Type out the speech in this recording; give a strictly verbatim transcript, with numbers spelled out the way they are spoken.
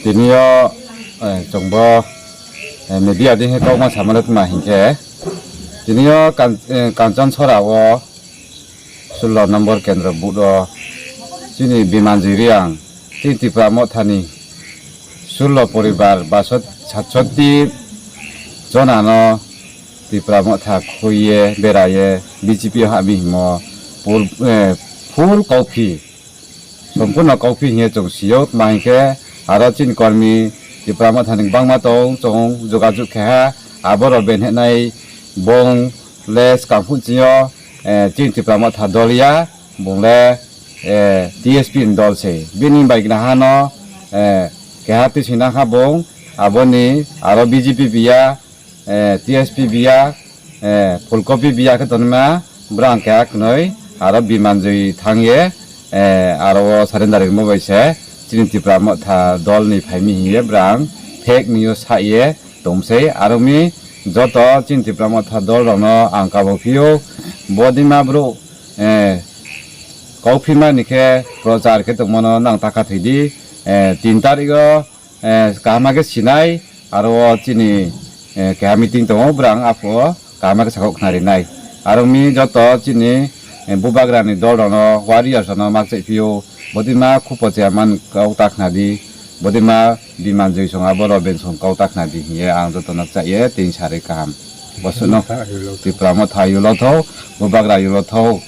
Tini yo, chung bo media dei khe kauma samo le tma hing khe, tini yo Kanchan Sora wo sullo number kendro booth wo chini Bimanjoi Reang, chini Tipra Motha ni sullo poribar baso satshoti jona no Tipra Motha khui ye bera ye BJP yo hah mi hingmo full kauphi, sompurno kauphi hing ye chung si ou. Tma hing khe, aro chini kormi Tipra Motha ni gbangma tong, chung jogajog khe ha, abo rao benhenai bung le skang phuh ching yo chini Tipra Motha dol ya, bung le TSP ni dol se. Bini bai gnaha no keha tuisoing nang kha bung, abo ni aro BJP bi ya, TSP bi ya, Phulkopi bi ya khe tongnaima, brang keha knoi, aro Bimanjoi thanng ye, aro wo surrender rimo bai se, chini Tipra Motha dol ni phai mi hing ye brang fake news sah ye tong sei. Aro mi joto chini Tipra Motha dol rao no ang kabo phi ou, bodeima brouh kauphi ma ni khe prochar khe tongmo no nang ta khathoi di. Tin tarik yo kaham khe sinai, aro wo chini keha meeting tong ou, brang aphuh wo kaham khe sakhouh khnari nai. Aro mi joto chini bubagra ni dol rao no, warriors rao no makchaih phi ou, bodeima khupo chairman kau ta khna di, bodeima Bimanjoi song abo Robin song kau ta khna di hing ye ang joto no kchaih ye tini sari kaham. Bosuh no Tipra Motha yulo thou, bubagra yulo thou.